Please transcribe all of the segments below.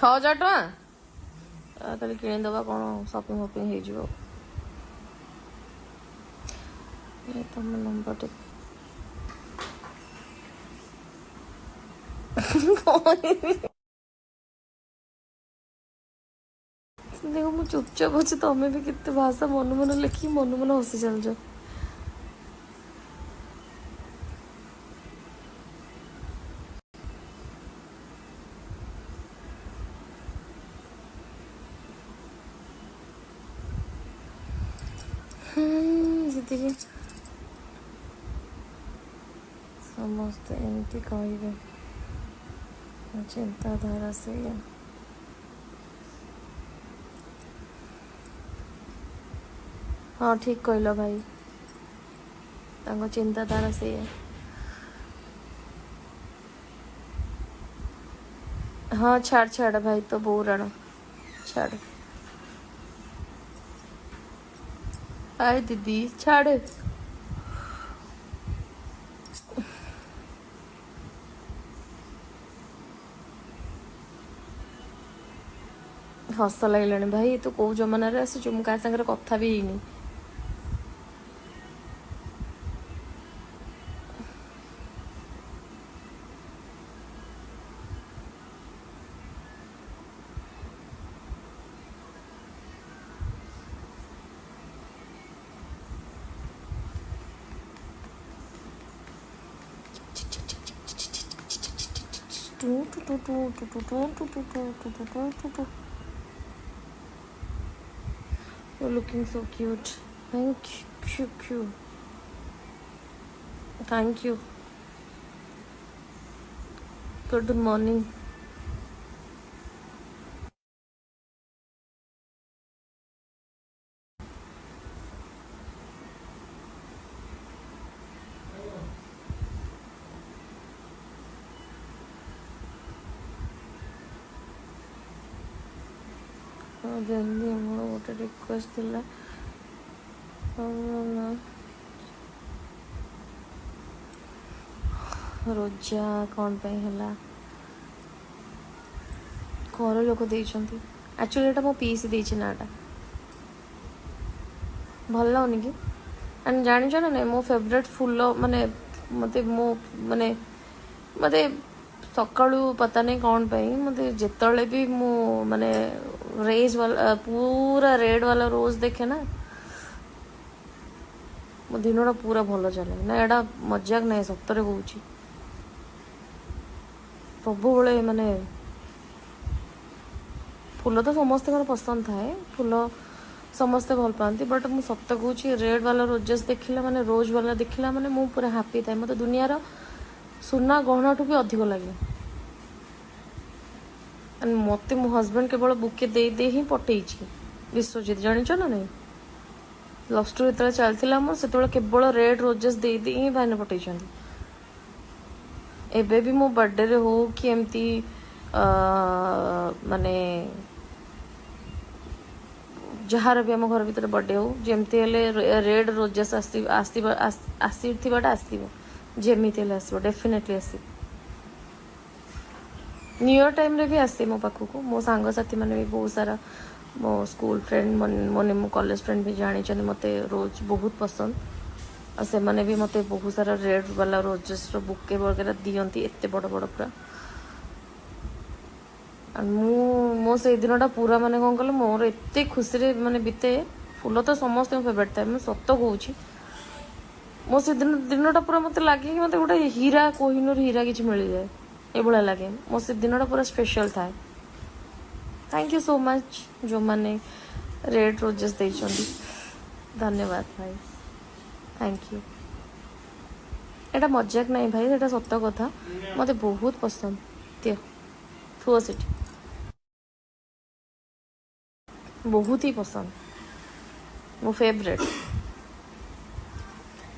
6000 ଟଙ୍କା। ତାହେଲେ କିଣିଦେବା, କ'ଣ ସପିଂ ଫପିଂ ହେଇଯିବ। ଏ ତମ ନମ୍ବରଟେ। ଦେଖ, ମୁଁ ଚୁପଚାପ ଅଛି, ତମେ ବି କେତେ ଭାଷା ମନ ମନ ଲେଖିକି ମନ ମନ ହସି ଚାଲିଛ। ସେତିକି ସମସ୍ତେ ଏମିତି କହିବେ, ଚିନ୍ତାଧାରା ସେଇଆ। ହଁ, ଠିକ କହିଲ ଭାଇ, ତାଙ୍କ ଚିନ୍ତାଧାରା ସେଇଆ। ହଁ, ଛାଡ଼ ଛାଡ଼ ଭାଇ, ତୋ ବୋଉ ରାଣ ଛାଡ଼। ହାଏ ଦିଦି, ଛାଡ଼। ହସ ଲାଗିଲାଣି ଭାଇ। ତୁ କୋଉ ଜମାନାରେ ଆସିଛୁ? ମୁଁ କାହା ସାଙ୍ଗରେ କଥା ବି ହେଇନି। Two two two two two two two two two two two two two two two. You're looking so cute. Thank you. Thank you. Good morning. ହଁ ଜଲ୍ଦି, ମୋର ଗୋଟେ ରିକ୍ୱେଷ୍ଟ ଥିଲା। ତମ ନା ରୋଜା କ'ଣ ପାଇଁ ହେଲା? ଘର ଲୋକ ଦେଇଛନ୍ତି। ଆକ୍ଚୁଆଲି ଏଇଟା ମୋ ପିଇସି ଦେଇଛି ନାଁଟା। ଭଲ ଲାଗୁନି କି? ଆଣ୍ଡ ଜାଣିଛ ନା ନାଇଁ, ମୋ ଫେଭରେଟ୍ ଫୁଲ, ମାନେ ମୋତେ ମୋ ମାନେ ମୋତେ ସକାଳୁ ପତା ନାହିଁ କ'ଣ ପାଇଁ, ମୋତେ ଯେତେବେଳେ ବି ମୁଁ ମାନେ ରେଜ୍ ବାଲା, ପୁରା ରେଡ୍ ବାଲା ରୋଜ୍ ଦେଖେ ନା, ମୋ ଦିନଟା ପୁରା ଭଲ ଚାଲେ। ନା, ଏଇଟା ମଜାକ ନାହିଁ, ସତରେ କହୁଛି। ସବୁବେଳେ ମାନେ ଫୁଲ ତ ସମସ୍ତଙ୍କର ପସନ୍ଦ ଥାଏ, ଫୁଲ ସମସ୍ତେ ଭଲ ପାଆନ୍ତି, ବଟ୍ ମୁଁ ସତ କହୁଛି, ରେଡ୍ ବାଲା ରୋଜେସ୍ ଦେଖିଲା ମାନେ, ରୋଜ୍ ବାଲା ଦେଖିଲା ମାନେ ମୁଁ ପୁରା ହାପି ଥାଏ। ମୋତେ ଦୁନିଆର ସୁନା ଗହଣାଠୁ ବି ଅଧିକ ଲାଗେ। And ମୋତେ ମୋ ହଜବେଣ୍ଡ କେବଳ ବୁକେ ଦେଇ ଦେଇ ହିଁ ପଠେଇଛି। ବିଶ୍ୱଜିତ, ଜାଣିଛ ନା ନାଇଁ, ଲଭ୍ ଷ୍ଟୋରି ଯେତେବେଳେ ଚାଲିଥିଲା ମୋର, ସେତେବେଳେ କେବଳ ରେଡ୍ ରୋଜେସ୍ ଦେଇ ଦେଇ ହିଁ ଭାଇନା ପଠେଇଛନ୍ତି। ଏବେ ବି ମୋ ବର୍ଥଡେରେ ହଉ କି ଏମିତି ମାନେ ଯାହାର ବି ଆମ ଘର ଭିତରେ ବର୍ଥଡେ ହଉ, ଯେମିତି ହେଲେ ରେଡ୍ ରୋଜେସ୍ ଆସିବ, ଆସିଥିବାଟା ଆସିବ, ଯେମିତି ହେଲେ ଆସିବ, ଡେଫିନେଟଲି ଆସିବ। ନ୍ୟୁ ଇୟର୍ ଟାଇମ୍ରେ ବି ଆସେ ମୋ ପାଖକୁ। ମୋ ସାଙ୍ଗସାଥି ମାନେ ବି, ବହୁତ ସାରା ମୋ ସ୍କୁଲ ଫ୍ରେଣ୍ଡ, ମାନେ ମୋ କଲେଜ ଫ୍ରେଣ୍ଡ ବି ଜାଣିଛନ୍ତି ମୋତେ ରୋଜ୍ ବହୁତ ପସନ୍ଦ। ଆଉ ସେମାନେ ବି ମୋତେ ବହୁତ ସାରା ରେଡ୍ ବାଲା ରୋଜେସ୍ର ବୁକେ ବଗେରା ଦିଅନ୍ତି, ଏତେ ବଡ଼ ବଡ଼ ପୁରା। ଆଉ ମୁଁ ମୋ ସେଇ ଦିନଟା ପୁରା ମାନେ କ'ଣ କହିଲ, ମୋର ଏତେ ଖୁସିରେ ମାନେ ବିତେ। ଫୁଲ ତ ସମସ୍ତଙ୍କ ଫେଭରେଟ୍ ଥାଏ। ମୁଁ ସତ କହୁଛି, ମୋ ସେ ଦିନଟା ପୁରା ମୋତେ ଲାଗେ କି ମୋତେ ଗୋଟେ ହୀରା, କୋହିନୂର ହୀରା କିଛି ମିଳିଯାଏ, ଏଭଳିଆ ଲାଗେ। ମୋ ସେ ଦିନଟା ପୁରା ସ୍ପେଶାଲ ଥାଏ। Thank you so much ଯେଉଁମାନେ ରେଡ୍ ରୋଜେସ୍ ଦେଇଛନ୍ତି। ଧନ୍ୟବାଦ ଭାଇ, thank you. ଏଇଟା ମଜାକ ନାହିଁ ଭାଇ, ଏଇଟା ସତ କଥା। ମୋତେ ବହୁତ ପସନ୍ଦ। ଦିଅ, ଥୁଅ ସେଠି। ବହୁତ ହି ପସନ୍ଦ, ମୋ ଫେଭରେଟ୍।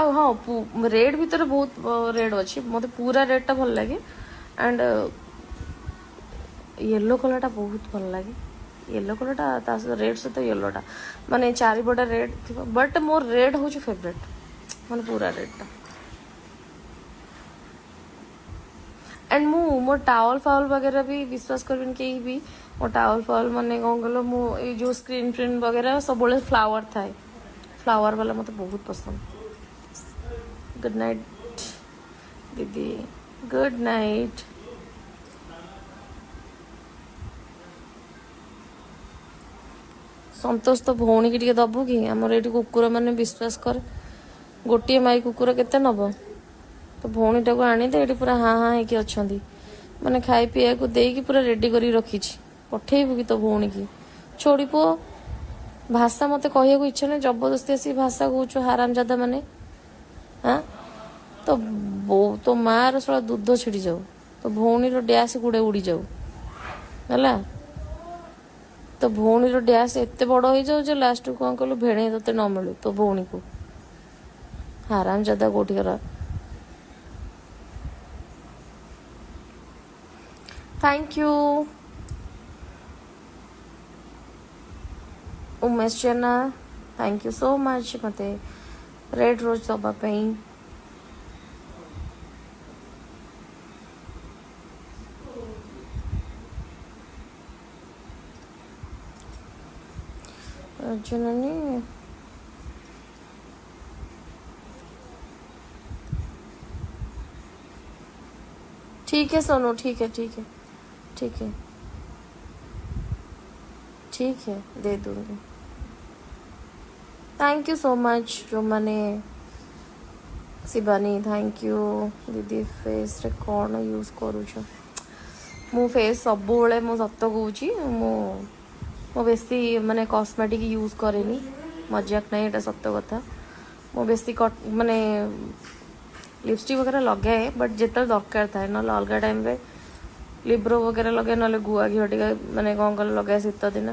ଆଉ ହଁ, ରେଡ୍ ଭିତରେ ବହୁତ ରେଡ୍ ଅଛି। ମୋତେ ପୁରା ରେଡ୍ଟା ଭଲ ଲାଗେ ଆଣ୍ଡ ୟେଲୋ କଲର୍ଟା ବହୁତ ଭଲ ଲାଗେ। ୟେଲୋ କଲର୍ଟା, ତା ସହିତ ରେଡ୍ ସହିତ ୟେଲୋଟା, ମାନେ ଚାରିପଟେ ରେଡ୍ ଥିବ, ବଟ୍ ମୋର ରେଡ୍ ହେଉଛି ଫେଭରେଟ୍, ମାନେ ପୁରା ରେଡ୍ଟା। ଆଣ୍ଡ ମୁଁ ମୋ ଟାୱଲ୍ ଫାୱଲ୍ ବଗେରା ବି, ବିଶ୍ୱାସ କରିବେନି କେହି ବି, ମୋ ଟାୱଲ୍ ଫାୱଲ୍ ମାନେ କ'ଣ କହିଲ, ମୁଁ ଏଇ ଯେଉଁ ସ୍କ୍ରିନ୍ ଫ୍ରିନ୍ ବଗେରା ସବୁବେଳେ ଫ୍ଲାୱାର ଥାଏ। ଫ୍ଲାୱାର ବାଲା ମୋତେ ବହୁତ ପସନ୍ଦ। ଗୁଡ୍ ନାଇଟ୍ ଦିଦି, ଗୁଡ୍ ନାଇଟ୍। ସନ୍ତୋଷ, ତ ଭଉଣୀକି ଟିକେ ଦବୁ କି? ଆମର ଏଇଠି କୁକୁର ମାନେ, ବିଶ୍ୱାସ କର, ଗୋଟିଏ ମାଇ କୁକୁର କେତେ ନବ? ତ ଭଉଣୀଟାକୁ ଆଣିଦେ। ଏଇଠି ପୁରା ହାଁ ହାଁ ହେଇକି ଅଛନ୍ତି। ମାନେ ଖାଇ ପିଇବାକୁ ଦେଇକି ପୁରା ରେଡି କରିକି ରଖିଛି। ପଠେଇବୁ କି ତୋ ଭଉଣୀକି? ଛୋଡ଼ି ପୁଅ, ଭାଷା ମୋତେ କହିବାକୁ ଇଚ୍ଛା ନାହିଁ। ଜବରଦସ୍ତି ଆସିକି ଭାଷା କହୁଛୁ, ହାରାମଜାଦା ମାନେ। ହାଁ, ତୋ ବୋଉ, ତୋ ମାଆର ଶଳା ଦୁଧ ଛିଡ଼ି ଯାଉ। ତୋ ଭଉଣୀର ଡ୍ୟାସ୍ ଗୁଡ଼େ ଉଡ଼ିଯାଉ। ହେଲା, ତୋ ଭଉଣୀର ଡ୍ୟାସ୍ ଏତେ ବଡ଼ ହେଇଯାଉ ଯେ ଲାଷ୍ଟକୁ କ'ଣ କଲୁ, ଭେଣେଇ ତୋତେ ନ ମିଳୁ ତୋ ଭଉଣୀକୁ। ହାରାମଜାଦା କୋଉଠିକାର। Thank you Umesh Jena, thank you so much ମୋତେ ରେଡ୍ ରୋଜ୍ ଦେବା ପାଇଁ। ରଜନୀ, ठीक है सोनू, ठीक है, ठीक है, ठीक है, ठीक है, दे दूँगी। Thank you so much ଯେଉଁମାନେ। Shivani, thank you. ଦିଦି, ଫେସ୍ରେ କ'ଣ ୟୁଜ୍ କରୁଛ? ମୁଁ ଫେସ୍ ସବୁବେଳେ, ମୁଁ ସତ କହୁଛି, ମୁଁ ବେଶୀ ମାନେ କସ୍ମେଟିକ୍ ୟୁଜ୍ କରେନି। ମଜାକ ନାହିଁ, ଏଇଟା ସତ କଥା। ମୁଁ ବେଶୀ ମାନେ ଲିପଷ୍ଟିକ୍ ବଗେରା ଲଗାଏ, ବଟ୍ ଯେତେବେଳେ ଦରକାର ଥାଏ। ନହେଲେ ଅଲଗା ଟାଇମ୍ରେ ଲିବ୍ରୋ ବଗେରା ଲଗାଏ, ନହେଲେ ଗୁଆ ଘିଅ ଟିକେ ମାନେ କ'ଣ କଲେ ଲଗାଏ ଶୀତ ଦିନ।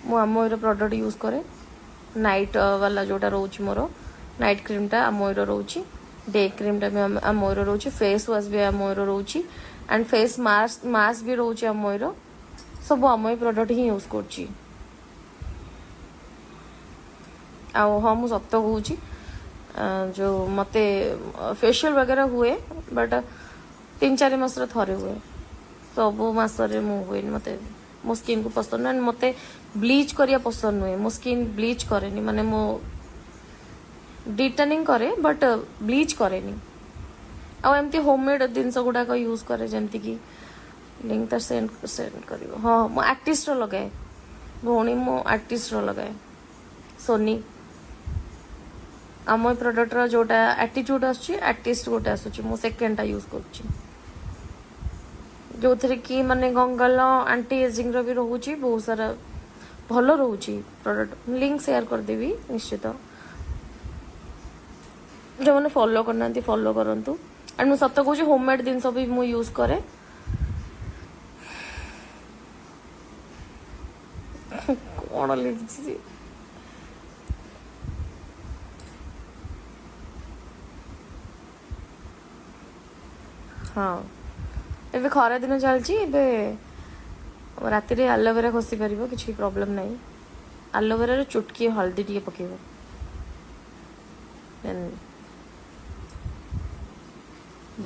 ମୁଁ ଆମୱେର ପ୍ରଡ଼କ୍ଟ ୟୁଜ୍ କରେ। ନାଇଟ୍ ବାଲା ଯେଉଁଟା ରହୁଛି, ମୋର ନାଇଟ୍ କ୍ରିମ୍ଟା ଆମୱେର ରହୁଛି, ଡେ କ୍ରିମ୍ଟା ବି ଆମୱେର ରହୁଛି, ଫେସ୍ ୱାଶ୍ ବି ଆମୱେର ରହୁଛି ଆଣ୍ଡ ଫେସ୍ ମାସ୍କ ବି ରହୁଛି ଆମୱେର। ସବୁ ଆମୱେ ପ୍ରଡ଼କ୍ଟ ହିଁ ୟୁଜ୍ କରୁଛି। ଆଉ ହଁ, ମୁଁ ସତ କହୁଛି, ଯେଉଁ ମୋତେ ଫେସିଆଲ୍ ବଗେରା ହୁଏ, ବଟ୍ 3-4 ମାସରେ ଥରେ ହୁଏ। ସବୁ ମାସରେ ମୁଁ ହୁଏନି। ମୋତେ ମୋ ସ୍କିନ୍କୁ ପସନ୍ଦ ନୁହେଁ। ମୋତେ ବ୍ଲିଚ୍ କରିବା ପସନ୍ଦ ନୁହେଁ। ମୋ ସ୍କିନ୍ ବ୍ଲିଚ୍ କରେନି। ମାନେ ମୁଁ ଡିଟାନିଂ କରେ, ବଟ୍ ବ୍ଲିଚ୍ କରେନି। ଆଉ ଏମିତି ହୋମମେଡ୍ ଜିନିଷ ଗୁଡ଼ାକ ୟୁଜ୍ କରେ, ଯେମିତିକି ଲିଙ୍କ୍ ତ ସେଣ୍ଡ ସେଣ୍ଡ କରିବ। ହଁ, ମୁଁ ଆର୍ଟିଷ୍ଟର ଲଗାଏ ଭଉଣୀ, ମୁଁ ଆର୍ଟିଷ୍ଟର ଲଗାଏ। ସୋନି, ଆମ ଏ ପ୍ରଡ଼କ୍ଟର ଯେଉଁଟା ଆଟିଚ୍ୟୁଡ଼ ଆସୁଛି, ଆର୍ଟିଷ୍ଟ ଗୋଟେ ଆସୁଛି, ମୁଁ ସେକେଣ୍ଡଟା ୟୁଜ୍ କରୁଛି, ଯେଉଁଥିରେ କି ମାନେ କ'ଣ କହିଲ, ଆଣ୍ଟି ଏଜିଂର ବି ରହୁଛି, ବହୁତ ସାରା ଭଲ ରହୁଛି ପ୍ରଡ଼କ୍ଟ। ଲିଙ୍କ୍ ସେୟାର କରିଦେବି ନିଶ୍ଚିତ। ଯେଉଁମାନେ ଫଲୋ କରିନାହାନ୍ତି, ଫଲୋ କରନ୍ତୁ। ଆଣ୍ଡ ମୁଁ ସତ କହୁଛି, ହୋମମେଡ୍ ଜିନିଷ ବି ମୁଁ ୟୁଜ୍ କରେ। କ'ଣ ଲେଖିଛି ସେ? ହଁ, ଏବେ ଖରା ଦିନ ଚାଲିଛି। ଏବେ ରାତିରେ ଆଲୋଭେରା ଘଷି ପାରିବ, କିଛି ପ୍ରୋବ୍ଲେମ୍ ନାହିଁ। ଆଲୋଭେରାରେ ଚୁଟକି ହଳଦୀ ଟିକେ ପକେଇବ, ଦେନ୍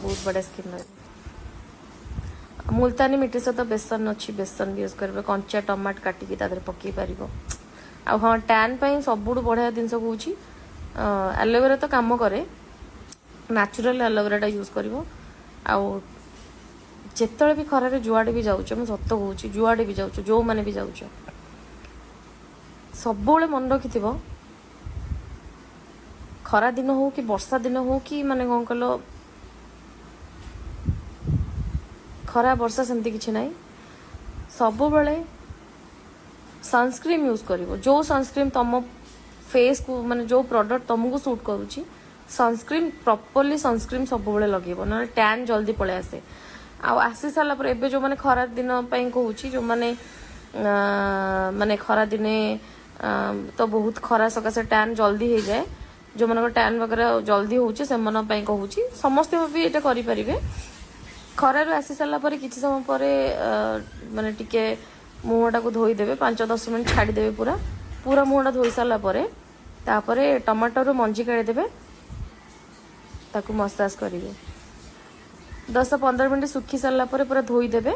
ବହୁତ ବଢ଼ିଆ ସ୍କିନ୍ ରହିବ। ମୁଲତାନୀ ମିଟି ସହିତ ବେସନ ଅଛି, ବେସନ ବି ୟୁଜ୍ କରିବ। କଞ୍ଚା ଟମାଟୋ କାଟିକି ତା ଦେହରେ ପକେଇ ପାରିବ। ଆଉ ହଁ, ଟ୍ୟାନ୍ ପାଇଁ ସବୁଠୁ ବଢ଼ିଆ ଜିନିଷ କହୁଛି, ଆଲୋଭେରା ତ କାମ କରେ, ନ୍ୟାଚୁରାଲ ଆଲୋଭେରାଟା ୟୁଜ୍ କରିବ। ଆଉ ଯେତେବେଳେ ବି ଖରାରେ ଯୁଆଡ଼େ ବି ଯାଉଛ, ମୁଁ ସତ କହୁଛି, ଯୁଆଡ଼େ ବି ଯାଉଛ, ଯେଉଁମାନେ ବି ଯାଉଛ, ସବୁବେଳେ ମନେ ରଖିଥିବ, ଖରା ଦିନ ହଉ କି ବର୍ଷା ଦିନ ହଉ କି ମାନେ କ'ଣ କହିଲ, ଖରା ବର୍ଷା ସେମିତି କିଛି ନାହିଁ, ସବୁବେଳେ ସନସ୍କ୍ରିନ୍ ୟୁଜ୍ କରିବ। ଯେଉଁ ସନସ୍କ୍ରିନ୍ ତମ ଫେସ୍କୁ, ମାନେ ଯେଉଁ ପ୍ରଡ଼କ୍ଟ ତମକୁ ସୁଟ୍ କରୁଛି, ସନସ୍କ୍ରିନ୍, ପ୍ରପରଲି ସନସ୍କ୍ରିନ୍ ସବୁବେଳେ ଲଗେଇବ, ନହେଲେ ଟ୍ୟାନ୍ ଜଲ୍ଦି ପଳେଇ ଆସେ। ଆଉ ଆସି ସାରିଲା ପରେ, ଏବେ ଯେଉଁମାନେ ଖରା ଦିନ ପାଇଁ କହୁଛି, ଯେଉଁମାନେ ମାନେ ଖରା ଦିନେ ତ ବହୁତ ଖରା ସକାଶେ ଟ୍ୟାନ୍ ଜଲ୍ଦି ହେଇଯାଏ, ଯେଉଁମାନଙ୍କର ଟ୍ୟାନ୍ ବଗେରା ଜଲ୍ଦି ହେଉଛି, ସେମାନଙ୍କ ପାଇଁ କହୁଛି, ସମସ୍ତେ ବି ଏଇଟା କରିପାରିବେ। ଖରାରୁ ଆସି ସାରିଲା ପରେ କିଛି ସମୟ ପରେ ମାନେ ଟିକେ ମୁହଁଟାକୁ ଧୋଇଦେବେ, 5-10 ମିନିଟ୍ ଛାଡ଼ିଦେବେ। ପୁରା ପୁରା ମୁହଁଟା ଧୋଇ ସାରିଲା ପରେ ତାପରେ ଟମାଟୋରୁ ମଞ୍ଜି କାଢ଼ିଦେବେ, ତାକୁ ମସାଜ କରିବେ। 10-15 ମିନିଟ୍ ଶୁଖି ସାରିଲା ପରେ ପୁରା ଧୋଇଦେବେ।